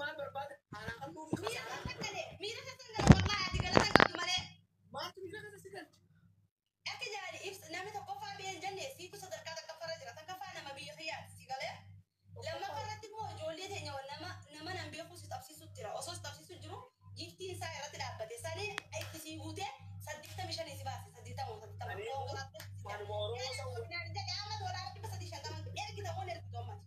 Maal barbaada? Aanaa kan nuuf Miira kasaaraa. keessa galee, miira keessa galee, wallahi ati galata hin qabdu malee. Maaltu miira keessa si galche? Akka jaali ibsa namni tokkoffaa biyya hin jenne siitu sadarkaa tokkoffaarra jira. Tokkoffaa nama biyya kiyyaati si galee. Lammaffaa irratti immoo ijoollee teenya nama nan beeku si qabsiisutti jira. Osoo si qabsiisu jiru giftiin isaa irratti dhaabbate. Sanii itti sii guutee 85 si baase, 80 80. Ani waanuma Oromoo sa'u. Amma $350 ergitamoon ergitu ammati.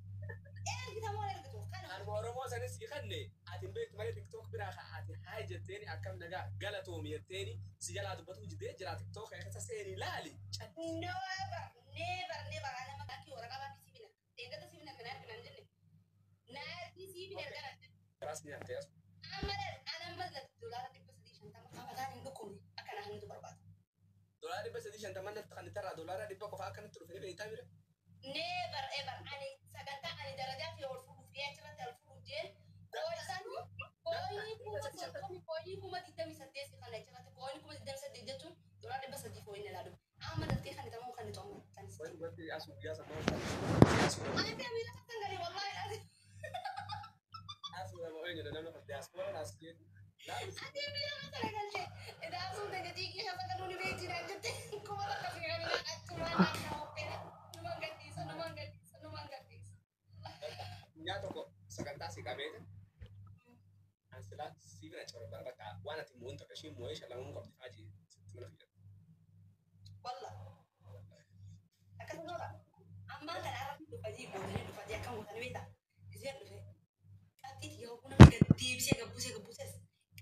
Ergitamoon ergitu kana. Anuma Oromoo sanis si kanne ati hin beektu malee TikTok biraa ka ati haay jetteeni akkam nagaa galatoomi jetteeni si jalaa dubbatu jidee jira TikTok keessa seeni laali. Never, never, never. Ana maqaa kee waraqaa baankii siif hin erga. Eeggata siif hin erga, na ergi naan jenne. Na ergi siif hin erga naan jenne. Garaas nyaattee as. Amma ana amma $350 qabataan hin dhukkubne akka na hannitu barbaada. $350 natti kan itti irraa $100 qofa akka natti dhufe ni beektaa mire. Never ever. Ani sagantaa ani darajaa kee ol fuudhuuf gahee achirratti ol fuudhuuf jeen koo'isan koo'ii 30,000 koo'ii 28,000 kana achirratti koo'iin 28,000 jechuun $300 koo'iin ilaalu. Amma daltee kan itamu kan itamu kan si. Wani wanti asu guyyaa sammaa asu Ani miira sassan galee wallahi laazim. Asu nama eenyudha namni kun diyaaspoora as jedhu. Laalu. Ati miira sassan galchee idaasuun ta'e xiiqii keessa galuu ni beekti naan jette kuma takka fi kan achumaan naan kaa'u numan gadhiisa numan gadhiisa numan gadhiisa. Guyyaa tokko sagantaa si qabeete an silaa si bira caba bakka waan ati mo'in tokko ishiin mo'ee shalamuu qabdi faaji sitti mana fayyadu. Walla akkasuma tola. Ammaan kana irratti dhufanii gootanii dhufanii akkam gootanii beektaa? Isheen dhufe qabxiiti yoo kun gad deebisee gabbuusee gabbuusees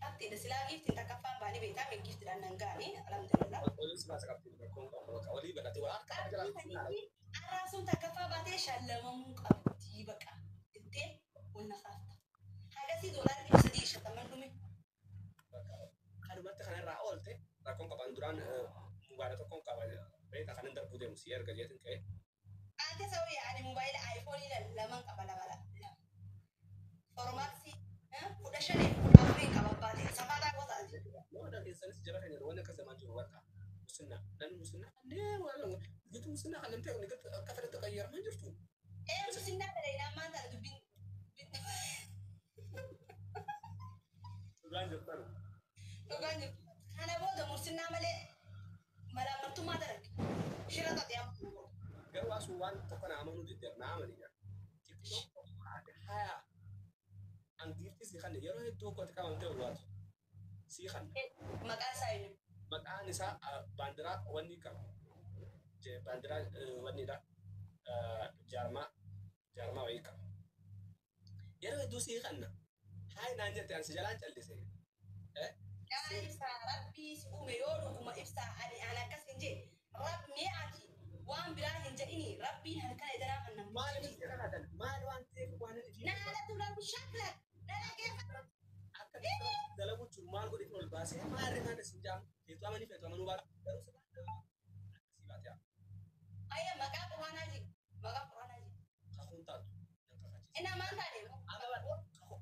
qabxiidha silaa giiftiin takkaffaan baanii beektaa mee giiftiidhaan nan ga'anii alhamdulillah. Olii si baasa qabdi rakkoon qabu bakka olii balate waa akka jalaa Qabxii saniifi arraasuun takkaffaa baatee shallamamuu qabdi baqa jettee wanna kaafta. Hagasii $350 dhume. Kanumatti kanarraa oolte rakkoon qaban duraan mobaayila tokkoon qaba beektaa kanan darbuu deemu si erga jeetin ka'e. Ante sawii ani mobaayila aayifoonii laman qaba lama lama. Formaaksii 15 14 qaba baatee safaataa gosa ati. Nama keessanis jara keenya wanni akka zamaan jiru bakka musinnaa namni musinnaa kanneen waan gitu musinnaa kan namtee kun akka fedhatti qayyaramaa jirtu. Ee musinnaa ta'e ammaan tana dubbiin. Dhugaan jirtan. Dhugaan jirtu. Kana booda mursinnaa malee malaamaltummaa dalage. Shira xaxee amma kana booda. Garuu asuu waan tokko na amanuu diddeera na amani jira. TikTok haya an giiftii si kanne yeroo hedduu kooti qabamtee ulwaatu si kanne. Maqaan isaa eenyu? Maqaan isaa baandiraa wanni qaba. Baandiraa wannidha. Jaarmaa jaarmaa wayii qaba. Yeroo hedduu sii kanna. Hayi naan jette an si jalaan callise. Yaa ibsaa rabbii si uume yoo dhuguma ibsaa ani an akkas hin jee mee ati waan biraa hin jedhini rabbiin halkan edanaa kan nama. Maal inni si kadhatan? Maal waan ta'eef waan inni Na alatti rabbi shakla na dhaggeeffatu. Akka dalagu jiru maal godhe ol baasee maal rimaan isin jaamu feetu amanii feetu amanuu baatu garuu si baate akkasii baate yaa. Ayya maqaa quraanaa jee maqaa quraanaa jee. Kakuun taatu nan kakachiisa. Inni amaan taane.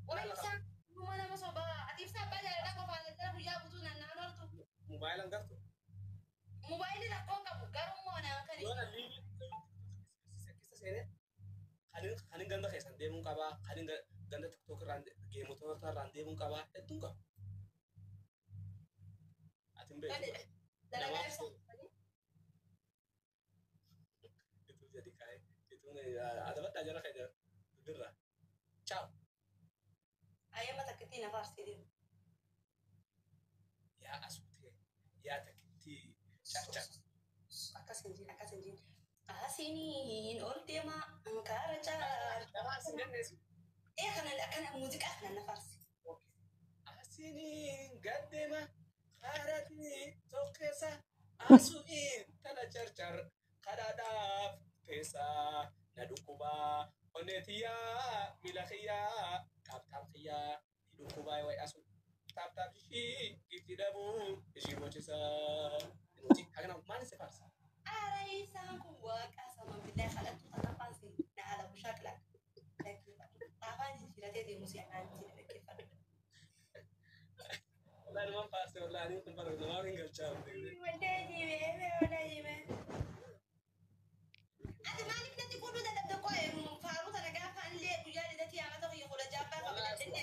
Waa ibsaa dhuguma nama sobaa ati ibsaa abbaa jaalalaa qofaan jala guyyaa guutuu naanna'an ooltu. Moobaayilaan gartu. Mobaayilli rakkoon qabu garuu immoo naan kan Yoo na liivi keessa seenee kanin ganda keessan deemuun qabaa kanin ganda TikTok irraan geemota irraan deemuun qabaa hedduun qaba. Ati hin beektu. Dalagaa ibsaa. Ituu jadi kaa'e ituun adabadhaa jara keenya birra. Ciao. Ayyama takkittii na faarsii deemu. Yaa asuutee yaa takkittii carcar. Akkas hin jeen akkas hin jeen. Asiniin ol deema kaara caar. Dhabaa sin dandeessu. Ee kana akkana muuziqaa kana na faarsi. Asiniin gaddeema kaaratii tokkeessa asu'iin tala carcar kadhaadhaaf teessa na dhukkubaa onnee tiyyaa miila kiyyaa taaptaap kiyyaa ni dhukkubaa wayi asu taaptaap ishii gifti dhabuu ishii bochisaa. Nuti hagana maal si faarsa? Ara isaan kun waaqa sama billaa kadhattu tanaffaan si na ala bushaaqla. Afaan jijjiiratee deemu si anaan si dhaggeeffadhu. Wallahi namaan faarse wallahi ani kun bara namaa hin galchaa. Ati maaliif natti fuudhuu dadhabde qo'e faaruu tana gaafa illee guyyaa lidatii amata kiyya 16ffaa kabajadhe.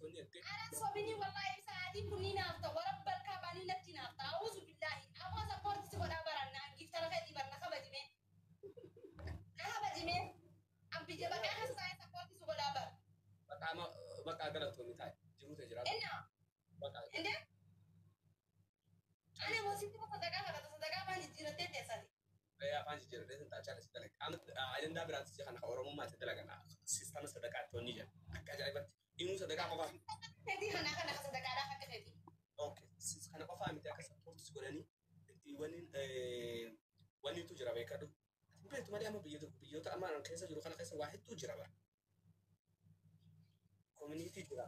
barsiisu wanni jettee. Ana sobini wallahi ibsa adii kun ni naafta warra balkaa baanii natti naafta. Awuzu billahi. Aboo sappoorti si godhaa baran giftara feetii barna kabajime. Na kabajime. An biyya baqaa keessa taa'ee sappoorti si godhaa bara. Baqaa baqaa galatoomii taa'e jiruu ta'e jiraatu. Inna Baqaa. inde ani immoo sitti sadaqaa kadhata sadaqaa afaan jijjiirattee teessati. Afaan jijjiirratee sin taachaa si dalaga. Ajandaa biraatti si kana Oromummaa itti dalagan sistama sadaqaatti wanni jedha. Akka ajaa'ibatti inuu sadaqaa qofaa. Feetii kana kana sadaqaadhaaf akka feetii. Okay. Kana qofaa miti akka sappoortis godhanii wanni wannitu jira beekadhu. Ati beektu malee amma biyya tokko biyyoota amma keessa jiru kana keessa waa hedduu jira bara. Community jira.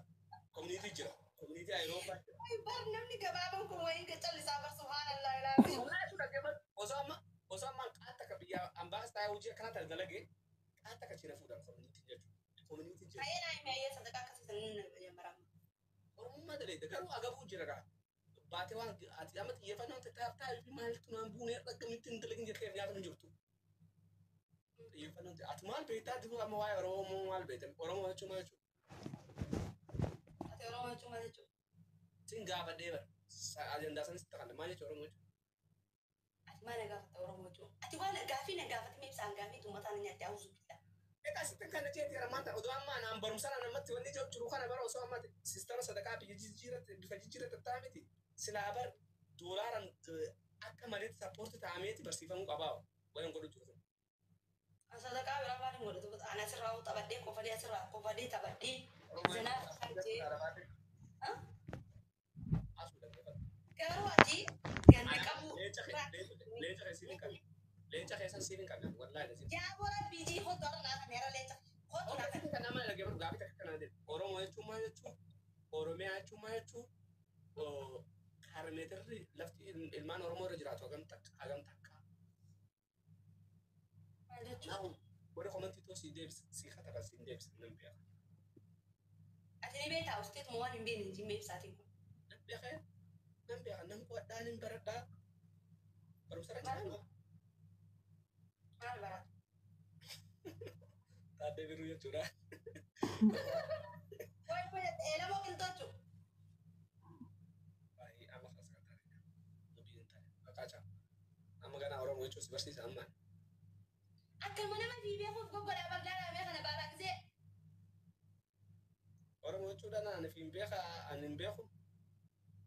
Community jira. Community Awurooppaa jira. Bar namni gabaabaan kun wayiin callisaa bar subhaanallah ilaahi. Wallahi sun dhaggeeffatu osoo amma qaata ka biyya ambaas taa'ee hojii akkana ta'e dalagee qaata ka cina fuudhan community jechuudha. Community jira. Ayyee naa hime ayyee sadaqaa akkasii sanin jammaram. Oromummaa daleedha garuu agabuu jira gaa. Baatee waan ati amma xiyyeeffannoo taa'aaf taa'ee fi maaltu naan buunee akkamitti hin dalagin jettee nyaata hin jirtu. Xiyyeeffannoo ati maal beektaa ati amma waa'ee Oromoo maal beekta? Oromoo jechuun maal jechuudha? Ati Oromoo jechuun maal jechuudha? Sin gaafadhee bara ajandaa sanis itti kan maal jechuudha Oromoo jechuudha? Ati maal na gaafatta Oromoo jechuun? Ati waan gaafii na gaafatte ibsaan gaafii uummataan nyaatti awuzu billah. Egaa sitti kan jeeti armaan ta'e odoo amma anaan barumsa namatti wanni jiru kana bara osoo amma sistama sadaqaa biyya jijjiirratti bifa jijjiirratti ta'aa miti silaa bar doolaaran akka maleetti sappoorti ta'ameeti barsiifamuu qabaa wayan godhu jiru. Sadaqaa biraa maal hin godhatu? Ani asirraa taphadhee kofadee asirraa kofadee taphadhee zanaaf kan jee. Garuu ati ganna qabu. Leenca keessan hin qabne. Leenca keessan siif hin qabne wallaahi. Yaa bora biijii hotu har'a naa kan era leenca hotu naa kan. Kan nama dhaggeeffatu gaafii takka kana jedhu. Oromoo jechuun maal jechuun? Oromiyaa jechuun maal jechuun? Kaarmeetirri lafti ilmaan Oromoo irra jiraatu hagam takka hagam takka. Maal jechuun? Warri komantii too si deebisa si kataban si deebisa nan beeka. Ati ni beektaa usteetuma waan hin beekne hin jimme ibsaatiin kun. Nan beeka nan beeka nan qo'adhaa nan baradhaa barumsa irra jira. Maal barata? Taaddee biruu jechuudha. Wayi kun eelama qilxoo jechuudha. Baay'ee amma kaas kan taane dubbiin hin taane maqaa caa. Amma ganaa Oromoo jechuun si barsiisa ammaan. Akkuma nama fi beekuuf goggodhaa bal'aa kana baalaa gisee. Oromoo jechuudhaan ani hin beeka ani hin beeku.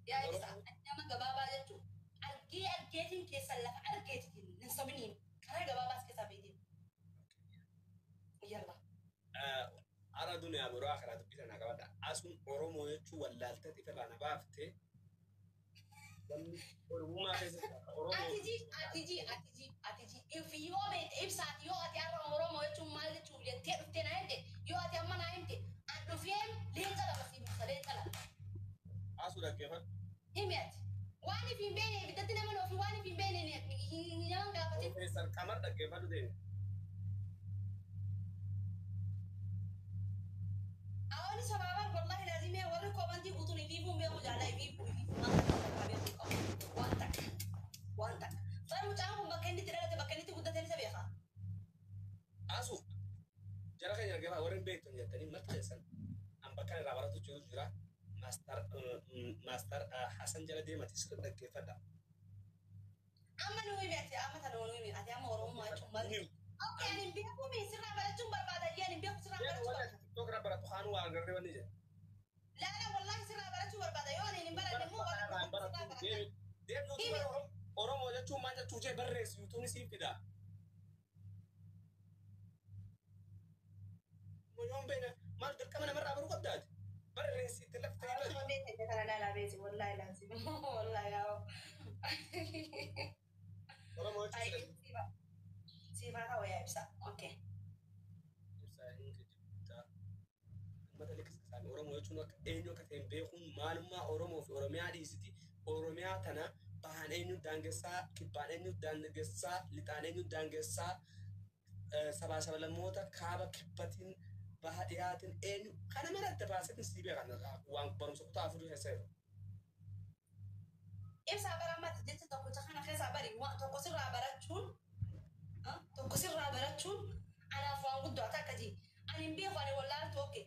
Yaa ibsa nama gabaabaa jechuun argee argeetiin keessan lafa argeetiin hin sobiniin karaa gabaabaas keessaa beetiin. Yalla. Ara duniyaa biroo akaraa dubbii sana qabadha. Asuun Oromoo jechuun wallaaltee ifirraa na baaftee namni Oromummaa keessa Oromoo. Ati ji ati ji ati ji ati ji if yoo beekte ibsaati yoo ati har'a Oromoo jechuun maal jechuuf jettee dhuftee na himte yoo ati amma na himte an dhufeen leenca lama si buusa leenca lama. Asuu dhaggeeffadhu. Himi ati. Waan if hin beekne ibiddatti nama noofi waan if hin beekne hin nama gaafatin. Profeesar Qamar dhaggeeffadhu deemi. Awwaani sababaan wallahi laazimee warri komantii guutuun ifiifuun beeku jaallaa ifiifuu ifiifuu waan takka beeku qabu waan takka waan takka. Bara mucaan kun bakka inni itti dhalate bakka inni itti guddate isa beeka. Asuu jara keenya dhaggeeffadha warri hin beektan jettanii marti keessan an bakka irraa baratu jiru jira. Maastar Hasan jala deemati sirri dhaggeeffadha. Amma nu himi ati amma tana nu himi ati amma Oromummaa jechuun maal? Okay, ani hin beeku mi sirraa barachuun barbaada jee ani hin beeku sirraa barachuu barbaada. TikTok irra baratu haanu waa agarree wanni jedhe. Laala wallahi sirraa barachuu barbaada yoo ani hin baranne immoo warra sirraa barata. Deemni Oromoo jechuun maal jechuu jee barreessi yuutuun siif fida. Yoon beena maal dirqama namarraa baruu qabdaati. Barreessi itti laftee bari. Akkuma beekte kana laalaa beeti wallahi laazim wallahi yaa. Oromoo jechuun Siifaa ta'uu yaa ibsa. Okay. Ibsaa hin kijibdaa. Uummata liqisiisaan Oromoo jechuun akka eenyu akka ta'e beekuun maalummaa Oromoo fi Oromiyaa dhiisiti. Oromiyaa tana bahaan eenyu daangessaa, kibbaan eenyu daangessaa, lixaan eenyu daangessaa, sabaa sablammoota kaaba kibbatiin baha dhiyaatiin eenyu kana mara adda baaseetiin sii beekan waan barumsa kutaa afurii keessa jiru. Ibsaa bara ammatti jecha tokkicha kana keessaa bari waan tokko sirraa barachuun anaaf waan guddaa akka ji ani hin beeku ani wallaaltu okay.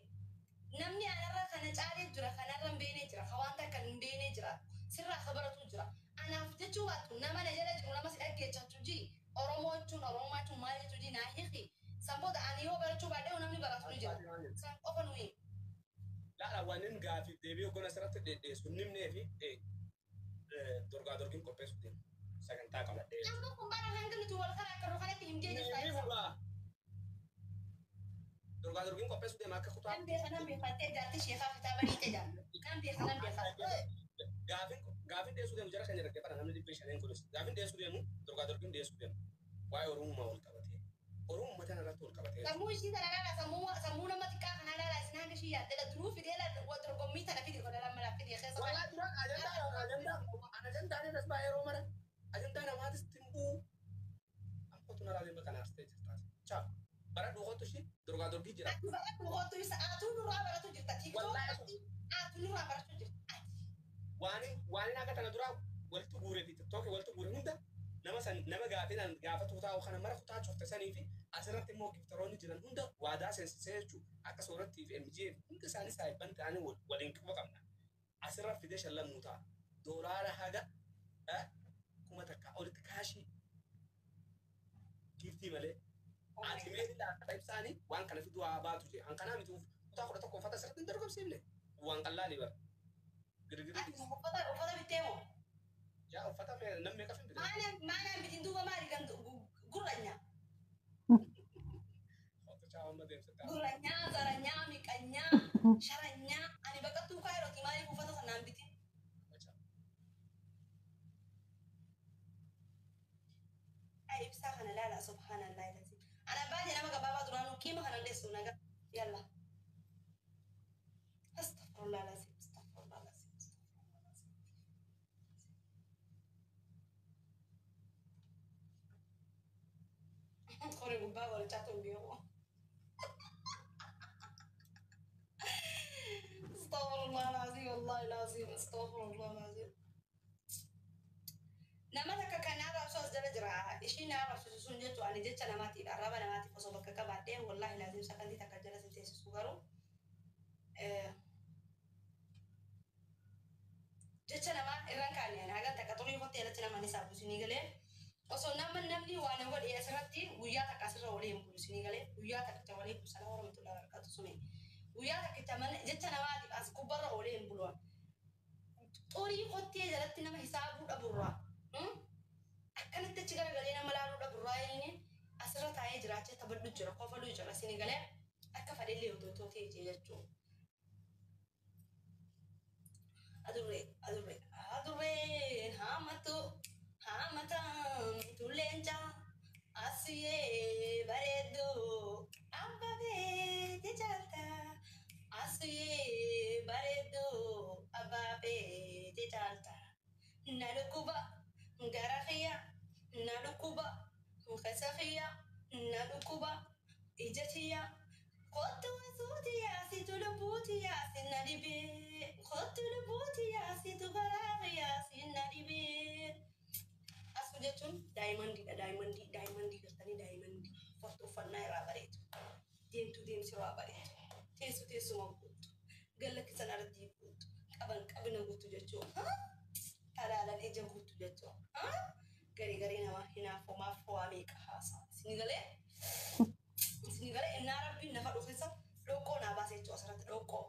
Namni anarra kana caalee jira, kanarra hin beekne jira, ka waan takka hin beekne jira, sirraa ka baratu jira. Anaaf jechuu baattu nama na jala jiru nama si dhaggeeffachuu ji Oromoo jechuun Oromummaa jechuun maal jechuu ji naa hiiki. San booda ani yoo barachuu baadhee namni baratu ni jira. San qofa nu himi. Laala waan gaafii deebii hoggana asirratti dhedheessu nimnee fi dorgaa dorgiin qopheessu deemu sagantaa qabadhee. Amma kun bara hanga nuti wal karaa akka kanatti himtee jirta. Ni fuudha. Dorgaa dorgiin qopheessu deema akka kutaa. Nan beeka nan beekattee jaartii sheekaa kitaaba dhiite jaa. Nan beeka nan beeka. Gaafin dhiyeessuu deemu jara keenya dhaggeeffata namni 500 kunis gaafin dhiyeessuu deemu dorgaa dorgiin dhiyeessuu deemu waa'ee Oromummaa wal qabatee Oromummaa tana irratti wal qabatee. Sammuu ishii tana laala sammuu nama xiqqaa kana laala isin hanga ishii yaadde la duruu fidee la dorgommii tana fide kana lama la fide keessa. Walaa dura ajandaa ajandaan irras baay'ee yeroo mara ajandaa namaatis timbuu amkootu naraa deema kana arsitee jirtaas. Chaa bara dhuukootu ishii dorgaa dorgii jira. Ati bara dhuukootu isa atuu nurraa baratu jirta. Tiiktookii atuu nurraa baratu jirta. Waan akka tana duraa walitti guuree fi tiktookii walitti guure hunda nama san nama gaafii nan gaafatu taa'u kana mara kutaa cufte sanii fi asirratti immoo giftaroonni jiran hunda waadaa seensisee jechuun akka soorattii fi MGF hunda isaanii saayibban ta'anii waliin quba qabna. Asirra fidee shallamuu ta'a. Doolaara haga 1000 olitti kaashii giftii malee. Ati mee laata ibsaanii waan kana fiduu haa baatu jee. Hankanaa miti kutaa 11 uffata asirratti hin dorgomsiifne. Waan qallaalii bara. Girgirri. Uffata bittee moo? Yaa uffata namni meeqa fin bite? Maanaan bitin duuba maali kan gurranyaa? Gurranyaa, zaranyaa, miqanyaa, sharanyaa. Ani baqattuu kaayirooti maaliif uffata sanaan bitin? Ay ibsaa kana laala subhaanallah. Ana baay'ee nama gabaabaa duraanuu kiima kana deessu naga. Yalla. Astaghfirullah lazim. Astaghfirullah lazim. Astaghfirullah lazim. Kore gubbaa qorichaatu hin beeku. Astaghfirullah lazim. Wallahi lazim. Astaghfirullah lazim. Nama takka kan arrabsu as jala jira. Ishiin arrabsisu sun jechuun ani jecha namaatiif arraba namaatiif osoo bakka qabaadhee wallahi lazim sakantii takka jala sin teessisu garuu jecha namaa irraan kaane ani hagan takka xurii kottee irratti nama ni saabu isinii galee osoo nama namni waan godhe asirratti guyyaa takka asirra walii hin bulu isinii galee guyyaa takka walii bulsana warahmatullahi wabarakatuh sume guyyaa takka jecha namaatiif as gubbarra walii hin bulu xurii kottee jalatti nama hisaabuu dhaburraa akkanatti achi garagalee nama laaluu dhaburraa inni asirra taa'ee jiraachee taphadhu jira kofaluu jira isinii galee akka fadhellee otoo ta'e jechuudha. Adurree adurree adurreen haamatu haamatamtu leenca asuyee bareedduu abbaa beete caalta asuyee bareedduu abbaa beete caalta na dhukkuba gara kiyya na dhukkuba keessa kiyya na dhukkuba ija tiyya kottu asuuti yaasitu lubbuuti yaasi na dhibee kottu lubbuuti yaasitu garaa yaasi na dhibee. Asu jechuun daayimandiidha daayimandii daayimandii gartanii daayimandii uffatu uffannaa irraa bareedu deemtu deemsi irraa bareedu teessu teessuma guutu gallakkisan ardii guutu qaban qabina guutu jechuudha. Talaalan ija guutu jechuudha. Garii garii namaa hinaafumaaf waa meeqa haasaa isinii galee isinii galee innaa rabbiin nafa dhufe dhoqqoo naa baase jechuudha asirratti dhoqqoo.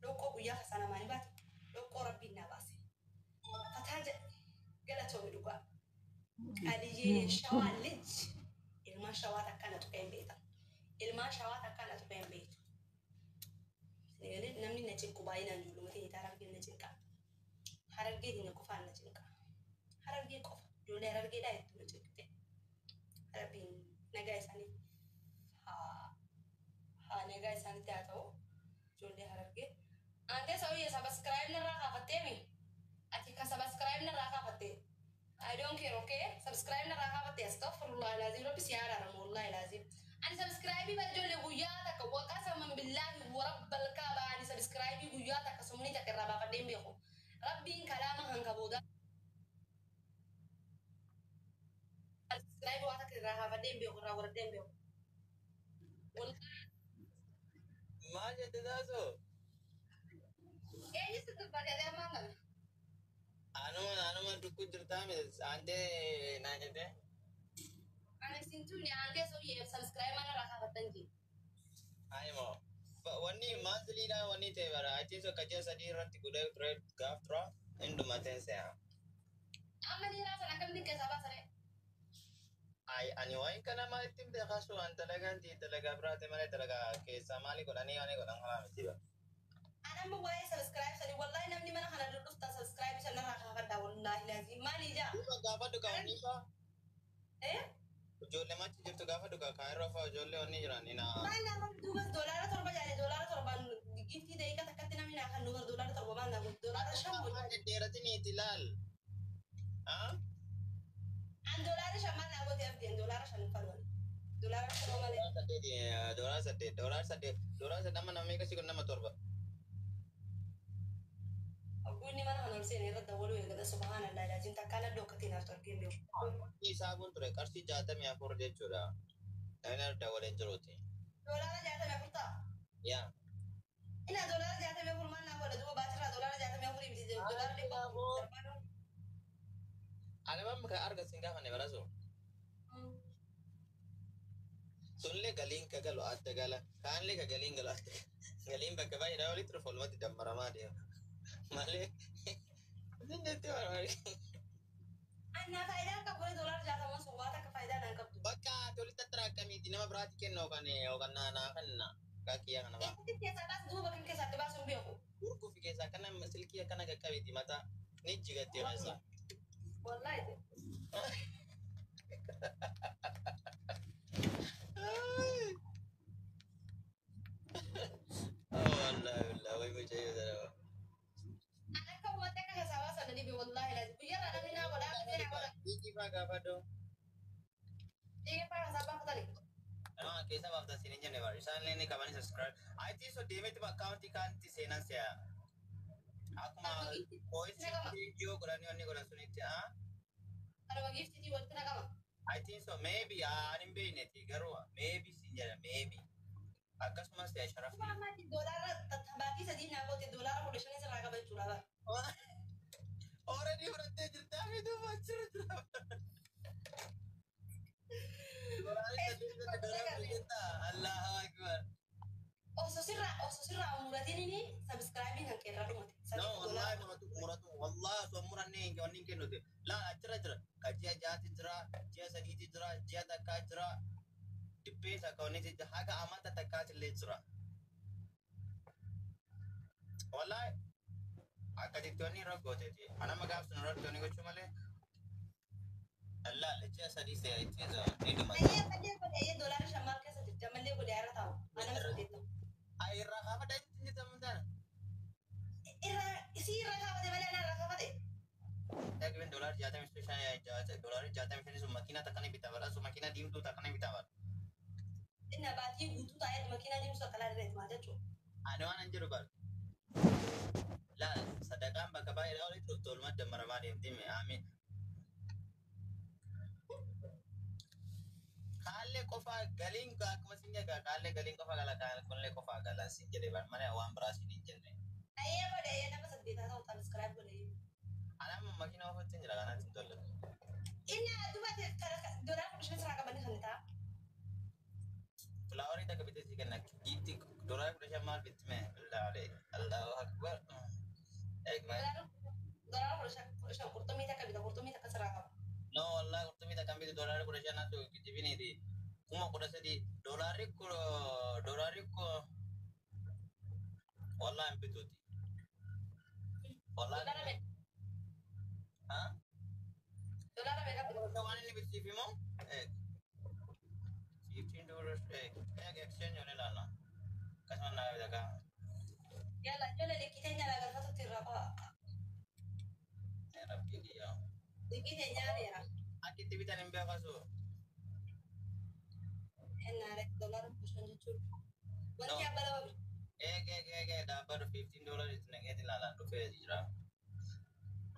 Dhoqqoo guyyaa keessaa namaa ni baate dhoqqoo rabbiin naa baase. Fataa jedhe galatoomi dhugaa. Aliyyee shawaa lij ilmaan shawaa takka na tuqee hin beektan. Ilmaan shawaa takka na tuqee hin beektu. Namni na cinqu baay'inaan ijoolluma ta'e harargeen na cinqa. Harargee keenya qofaan na cinqa. Harargee qofa ijoollee harargeedhaa hedduu na cinqite. Rabbiin nagaa isaaniif haa nagaa isaanitti haa ta'u ijoollee harargee. Ante saawuyye subscribe narraa kaafatteemi? Ati ka subscribe narraa kaafatte? I don't care, okay? Subscribe narraa kaafatte astaghfirullah lazim rabbi si araaramu wallahi lazim. Ani subscribe bara ijoollee guyyaa takka waqasaman billahi wa rabbal kaaba ani subscribe guyyaa takka sumni takka irraa baafadhee hin beeku. Rabbiin kalaama hanga booda subscribe waa takka irraa kaafadhee hin beeku irraa godhadhee hin beeku. Maal jette? jette taasoo? Eenyu si dubbate ammaan kana? Anuma dukku jirtaa miti aantee naan jette. Ani sin tunne aantee soyyee subscribe mana irraa kaafattan jee. Ayimo. Wanni maasiliidhaan wanni ta'e bara achiin akka ji'a 3 irratti godhee ture gaaf tura hin dhumateen se'a. Amma dhiiraa sana akkamitti keessaa baasare? Ay, ani waan kana maalitti hin beekasu an dalagaan tii dalagaa biraate malee dalagaa keessaa maali godhanii waan godhan kanaa miti ba. Ani amma waa'ee subscribe sanii wallahi namni mana kana dhufta subscribe sana irraa kaafadha wallahi laazim maali ijaa? Duuba gaafadhu ka wanni faa Eh? ijoollee machi jirtu gaafadhu ka kaayiroo faa ijoollee wanni jiran ina. Maal nama duubas $7 jaale $7 giftii daqiiqa takkatti namni naa kan duubas $7 maal naa godhu $5 Afaan dhedheeratiniiti ilaal. Ah? An $5 maal naa godhe abdiin $5 hin faluun. $5 malee. $8 $8 $8 $8 nama meeqa si kun nama 7. Abbuun mana kana ol seenee irra dawwaluu eegale subhaanallah laazim takkaan adda okkatiin naaf torgee beeku. Isaa kun ture qarshii 64 jechuudha. Namni adda waliin jiruuti. $64 ta'a. Yaa. Ina $64 maal naa godha duuba baatirraa $64 miti $100. Ani mamma kan arga sin gaafanne barasu. Sunillee galiin ka galu adda gala. Kaanillee ka galiin galu adda gala. Galiin bakka baay'eedhaa walitti dhufu walumatti dammaramaa deema. Malee. Isin jettee barbaade. Annaa faayidaa qabu $60 sun waan akka faayidaa naan qabdu. Bakka ati walitti attiraakamiiti nama biraatti kenna yookaan yookaan naa kenna. Kaakiyyaa kana ba'a. Eessatti keessaa baas duuba kan keessaatti baasuun beeku. Gurgufi keessaa akkana silkii akkana qaqqabeeti mataa ni jigattee keessaa. Wallahi. Wallahi wallahi way mucayyoo sana. An akka uummata akka keessaa baasan na dhibe wallahi laazim. Guyyaarraa namni naa godha akka naa godha. Dhiigii faa gaafadhu. Dhiigee faa keessaa baafatani. Ah, keessa baaftan siin hin jenne bara. Isaan illee ni qabanii subscribe. IT so deemetti akkaawuntii kaanti seenan si'a. Akkuma voice video godhanii wanni godhan sunitti ah. Kanuma giftitii walitti naqama. I think so maybe ani hin beekneti garuu maybe siin jedha maybe. Akkasumas si'a sharaf. Kuma ammaatti doolaara baatii 3 naa goote $15 sirraa qaba jechuudha bara. Already fudhattee jirtaa fi duuba achirra jira. $3 irratti Allahu Akbar. Osoo sirraa muratiin subscribe kan keerraa dhumate. No, wallahi muratu muratu wallahi osoo murannee hin wanni hin kennuti. Laa achirra jira. Ka ji'a 6ti jira, ji'a 3ti jira, ji'a takkaa jira. Dhibbee isa ka wanni jira haga amata takkaati illee jira. Wallahi akkasitti wanni irra gooteeti. Anama gaaf sun irratti wanni gochuu malee. Laal ji'a 3 seera itti ni dhumata. Ayyee mallee godhe ayyee $5 maal keessa jirti ammallee godhe irra taa'u. Anama 8. Ay irraa kaafadha itti jirta taana. Irraa isii irra kaafate malee ana irraa kaafate. Takriban $65 $65 sun makiinaa takka ni bitaa bara sun makiinaa diimtuu takka ni bitaa bara. Inni baatii guutuu taa'ee makiinaa deemsu akka laallee itti jechuudha. Ani waan an jedhu bara. Laa sadaqaan bakka baay'eedhaa walitti dhuftu oluma dammaramaa deemti amiin. Kaallee qofaa galiin akkuma sin jedha kaallee galiin qofa gala kunillee qofaa gala sin jedhe bara malee waan biraa sin hin jenne. Ayyee godhe ayyee nama 8 ta'u subscribe godhe. Ani amma makiinaa ofuutti hin jira kanaatti hin tolle. Inni duuba $15 sirraa qabanii kan ta'a. Flowerii takka bitee si kenna giifti $15 maal bitti mee billaalee Allahu Akbar. Eegmaa. $15 qurxummii takka bita qurxummii takka sirraa qaba. No, wallahi qurxummii takka bitu $15 naatu kijibiniiti. 13,000 doolaarri doolaarri wallahi hin bituuti. Wallahi. Doolaara meeqa? Ha? Doolaara meeqa bita? Waan inni bituuf immoo $15 exchange yoon ilaalla. Akkasuma naa bita kaa. Yalla ijoollee liqii teenya laa galfatutti irraa qo'a. Rabbi kiyyaa. Liqii teenyaa beera. Akka itti bitan hin beekasu. Ennaare $15 jechuudha. Wanti abba lama bita. Eeg eeg eeg eeg dhaabbatu $15 itti naqeeti ilaalaan dhufee jira.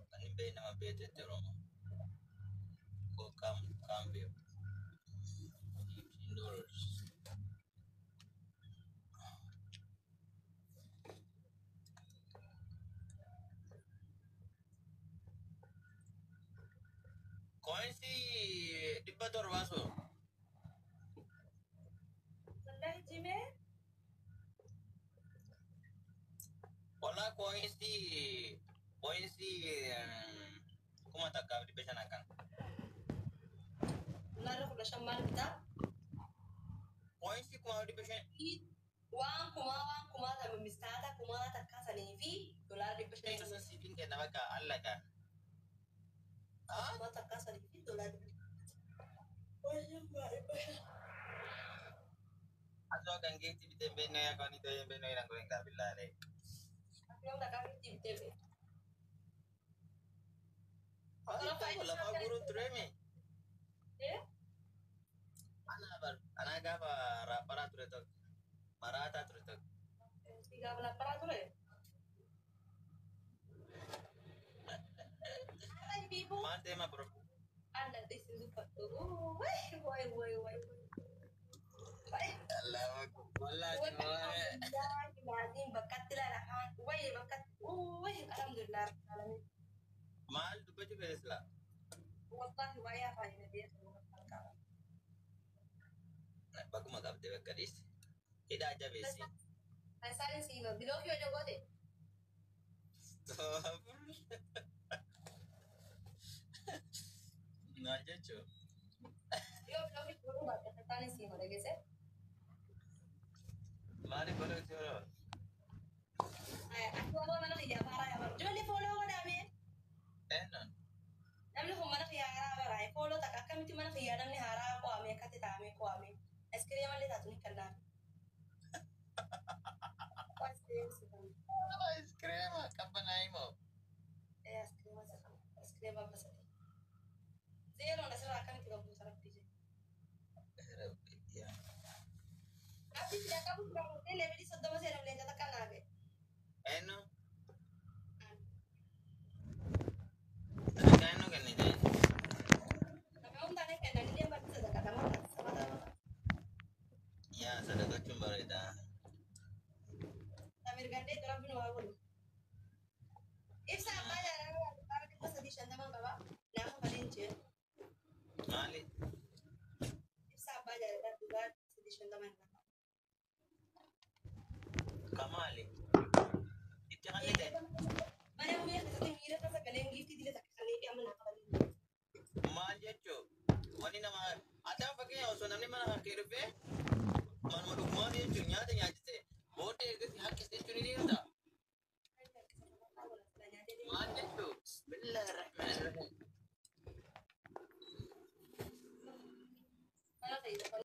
Kan hin beekne nama beektetti Oromoo. Koo kam kam beeku. $15. 700 sun. Wallahi jimee. Walaa coinsii 1500 akkana. Doolaarri 15 maal bitaa? Coinsii 1500. Waan kumaa tama mistaata kumaa takka sanii fi doolaara 500. Isa siifin kenna bakka allaqa. Kumaa takka sanii fi doolaara 500. Waan 500. Asoo kan geetti bitee hin beekne yaa kan itoo hin beekne hin godhin kaabillaalee. Akkuma takkaa itti bitee beeku. Lafaa guuruun tureemi. Eh? Anaa bar anaa gaafa raapparaa ture tokko maraataa ture tokko. Si gaafa lapparaa ture. Haadha biifuu. Maal deema bro? Alla isin dubbadhu. Way way way way. Way. Allahu akbar. Wallaahi Laatiin bakkatti ilaala. Way bakkatti. Way alhamdulillah rabbil alamin. Maal dubbachuu feete silaa? Wallahi waa'ee afaanii na beeku. Bakkuma qabde bakka dhiisi. Hidhaa jabeessi. Isaan siima block yoo goote. Maal jechuun? Yoo block godhuu baatte isaan siima dhageesse. Maaliif godhuu yeroo? Ati waan mana kiyyaa haaraa yaa bara. Ijoollee follow godhaame. Eenyuun? Namni kun mana kiyyaa haaraa bara. Follow takka akkamitti mana kiyyaa namni haaraa qo'ame akkatti taa'amee qo'ame. Iskiriima illee taatu ni kennaaf. Iskiriima qabbanaa himoo. Iskiriima basate. Zeeroon asirraa akkamitti qabdu rabbi jedhe. Rabbi sila qabu sila murtee levelii 30 seenuuf leenca takka naafe. Eenyu? Sadarkaa eenyu kennite? Dhaga'uun taanee kennan illee barsiisa sadaqatamaa taasisa. Yaa sadaqachuun bareeda. Tamirgandee rabbi nu haa godhu. Ibsa abbaa jaalala 350 qaba. Naafa malee jee. Maali? Ibsa abbaa jaalala 350 hin qaba. Kamaali? Itti hallite? Mana humna keessatti miira tasa galeen giiftii dila takka kanneen fi amma naafa malee. Maal jechuu? Wanni nama ati amma fakkeenya osoo namni mana kan kee dhufee manuma dhugumaa jechuun nyaata nyaachise booddee ergasii harkise jechuun ni danda'a.